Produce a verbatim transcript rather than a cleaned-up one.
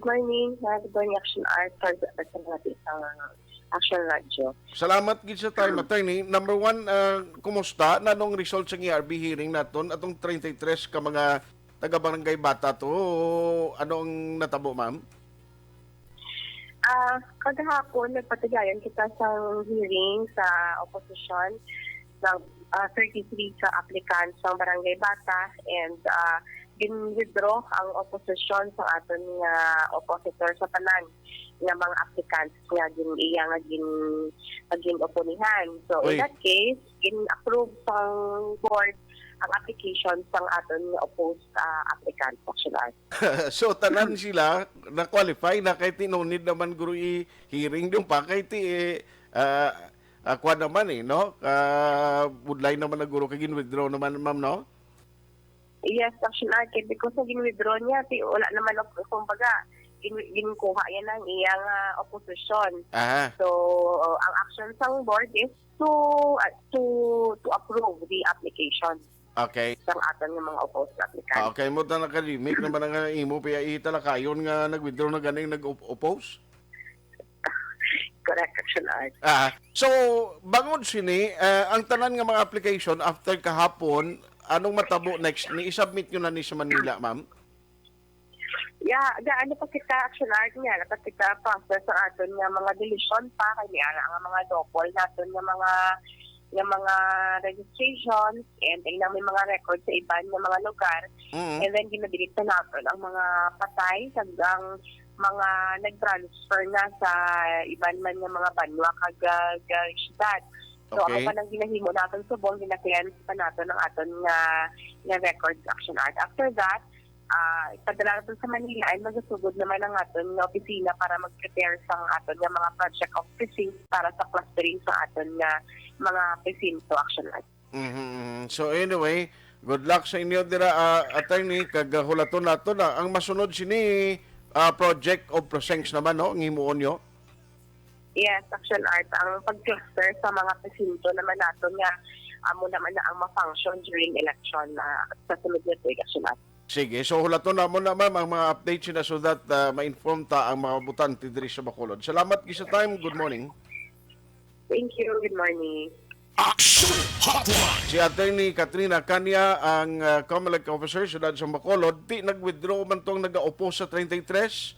Morning, uh, good morning, Action Art, for the, the, the, uh, Action Radio. Salamat gid sa time, attorney. Number one, ah, kumusta? Nanong result sa E R B hearing naton? Atong treinta y tres ka mga taga-barangay bata to. Ano ang natabo, ma'am? Ah, kagahapon, nagpatigayon kita sa hearing sa opposition ng ah, thirty-three ka applicants sang Barangay Bata, and ah, gin-withdraw ang opposition sa aton nga oppositor sa tanan nga mga applicants nga gin iya nga gin nga gin-oponihan. So, in Uy. that case, gin-approve sang board ang application sang aton nga opposed ah, applicants, Action Art. So, tanan sila na-qualify na kay ti no need naman guro i-hearing yung pa kay ti eh, ah, ah, kwan naman eh, no? Ah, budlay naman na guro kay gin-withdraw naman, ma'am, no? Yes, Action Art, kay because sa gin-withdraw niya, ti wala naman, kumbaga, gin ginkuha yan ang iyang ah, opposition. Aha. So, uh, ang action sang board is to uh, to to approve the application Okay. sang aton nga mga opposed applicants. Ah, okay, mo ta nakadimik naman ang imo pa italakayon nga nag-withdraw na ganing nag-oppose? Correct, Action Art. Ah, so bangod sini, ah, ang tanan nga mga application after kahapon, anong matabo next? Ni-submit nyo na ni sa Manila, ma'am? Yeah, gaano pa kita, Action Art nga, dapat kita process ang aton nga mga deletion pa, kay may ara nga mga double naton nga mga nga mga registrations, and ang may mga record sa iban nga mga lugar. Mm. And then ginadelete na naton ang mga patay kag ang mga nag-transfer na sa iban man nga mga banwa kag ah, kag syudad. So, Okay. Ang pa nang ginahimo naton subong, gina-cleanse pa naton ang aton nga nga records, Action Art. After that, ah, ipadala naton sa Manila, and magasugod naman ang aton nga opisina para mag-prepare sa aton nga mga project of precinct para sa clustering sa aton nga mga presinto, Action Art. Mhm, mhm. So anyway, good luck sa inyo dira, ah, attorney, kag ah, hulaton nato na ang masunod sini ah, project of precincts naman, no, ang himuon nyo. Yes, Action Art. Ang pag-cluster sa mga presinto naman naton nga amo naman na ang ma-function during election na sa sunod nga tuig, Action Art. Sige, so hulaton namo na, ma'am, ang mga updates na so that ah, ma-inform ta ang mga botante diri sa Bacolod. Salamat gid sa time. Good morning. Thank you. Good morning. Action Hotline. Si Attorney Katrina Cania, ang ah, Comelec officer, siyudad sa Bacolod, ti nag-withdraw man tong nag-oppose sa treinta y tres.